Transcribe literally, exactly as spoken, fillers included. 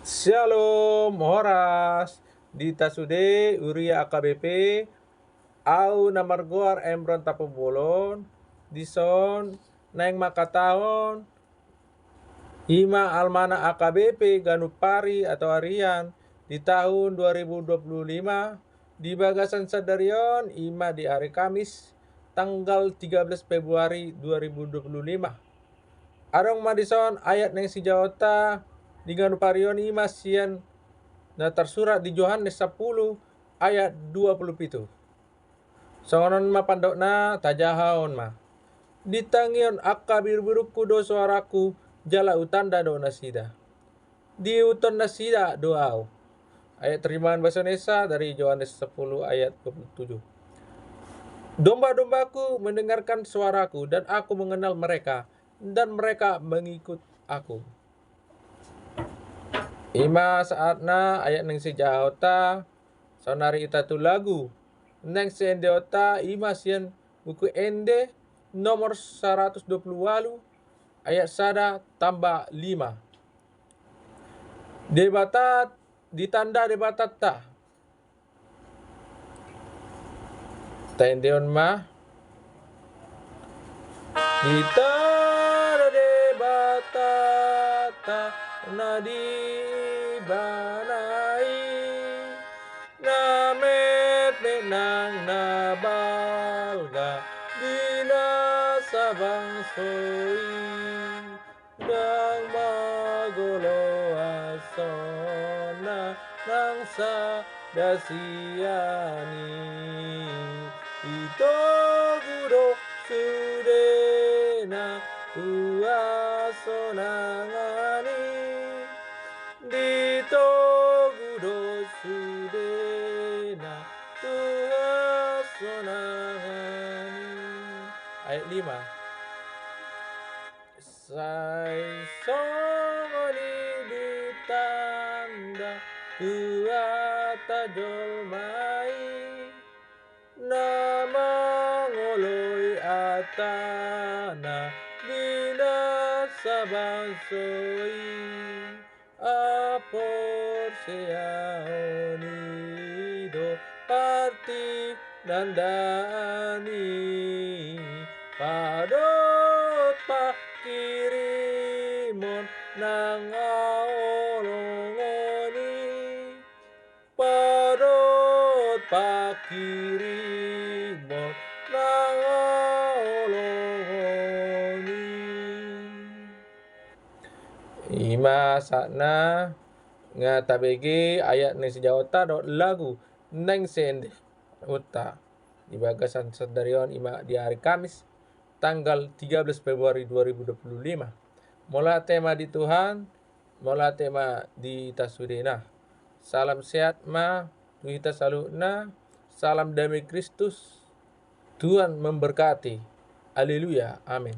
Shalom, horas. Di hita sude, huria A K B P, au na margoar Emron Tampubolon, dison naeng mangkatahon, ima almanak A K B P ganup ari atau harian di tahun dua ribu dua puluh lima, di bagasan sadari on, ima di ari Kamis, tanggal tiga belas Februari dua ribu dua puluh lima. Adong ma dison ayat naeng sijahaonta di ganup ari on, ima sian na tarsurat di Johannes sampulu ayat dua puluh pitu. Songon on ma pandohanna, tajahahon ma. Ditangihon angka birubirungku do soarangku, jala hutanda do nasida. Diihuthon nasida do ahu. Ayat terjemahan bahasa Indonesia dari Johannes sepuluh ayat dua puluh tujuh. Domba-dombaku mendengarkan suaraku, dan aku mengenal mereka, dan mereka mengikut aku. Ima sahatna ayat naeng sijahaonta, saonari hita tu lagu naeng siendehonta, ima sian Buku Ende nomor saratus dua puluh ualu, ayat sada tamba lima. Debata, ditanda Debatanta. Taendehon ma. Ditanda Debatanta na di ibana i, na metmet nang na balga di nasa bangso i. Ndang mangoloi asona nang sada sian i. Ditogu do sudena tu hasonangan i. Ditogu do sudena tu hasonangan i. Ayat lima. Sai songon i ditanda tu hata jolma i, na mangoloi hatana di nasa bangso i. Haporseaon i do partinandaan i, padot pangkirimon nang haholongon i, padot pangkirimon nang haholongon i. Ima sahatna, nga tabege ayat naeng sijahaonta dohot lagu naeng siendehonta di bagasan sadari on, ima di ari Kamis tanggal tiga belas Februari dua ribu dua puluh lima. Mauliate ma di Tuhan, mauliate ma di hita sudena. Salam sehat ma tu hita saluhutna. Salam damai Kristus. Tuhan memberkati. Haleluya. Amin.